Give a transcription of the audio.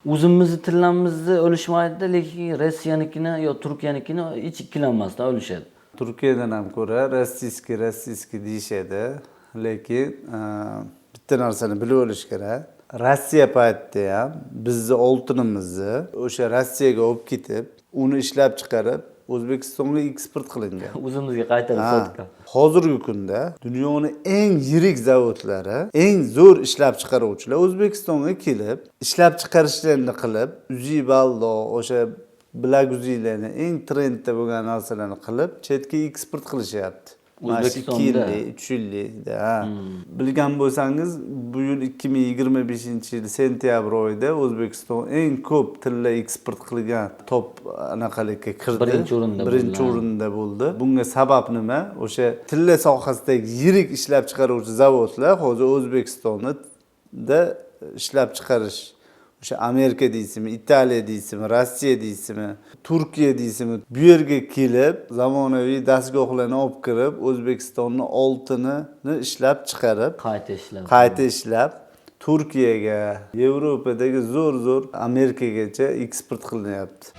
O'zimizni tillamizni o'lishmaydi, lekin Rossiyanikini yo Turkiyanikini hech ikkilanmasdan o'lishadi. Turkiyadan ham ko'ra российский, российский deyishadi, lekin bitta narsani bilib olish kerak: Rossiya paytida ham bizni oltinimizni o'sha Rossiyaga olib ketib, uni ishlab chiqarib, O'zbekistonga eksport qilingan. O'zimizga qaytarib sotgan. Hozirgi kunda dunyoni eng yirik zavodlari, eng zo'r ishlab chiqaruvchilar O'zbekistonga kelib, ishlab chiqarishlarini qilib, uzi baldo, o'sha bilaguzuklarni, eng trendda bo'lgan narsalarni qilib, chetga eksport qilishyapti. Mana shu 2 O'zbekistonda? yillik, 3 yillikda, ha. Bilgan bo'lsangiz, bu yil, 2025 yil sentyabr oyida O'zbekiston eng ko'p tilla eksport qilgan top anaqalikka kirdi. Birinchi o'rinda Birinchi bo'ldi. o'rinda bo'ldi. Bunga sabab nima? O'sha tilla sohasidagi yirik ishlab chiqaruvchi zavodlar hozir O'zbekistonda ishlab chiqarish, o'sha Amerika deysizmi, Italiya deysizmi, Rossiya deysizmi, Turkiya deysizmi, bu yerga kelib, zamonaviy dastgohlarni olib kirib, O'zbekistonni oltinini ishlab chiqarib, Qayta ishlab. Qayta ishlab, Turkiyaga, Yevropadagi zo'r zo'r Amerikagacha eksport qilinyapti.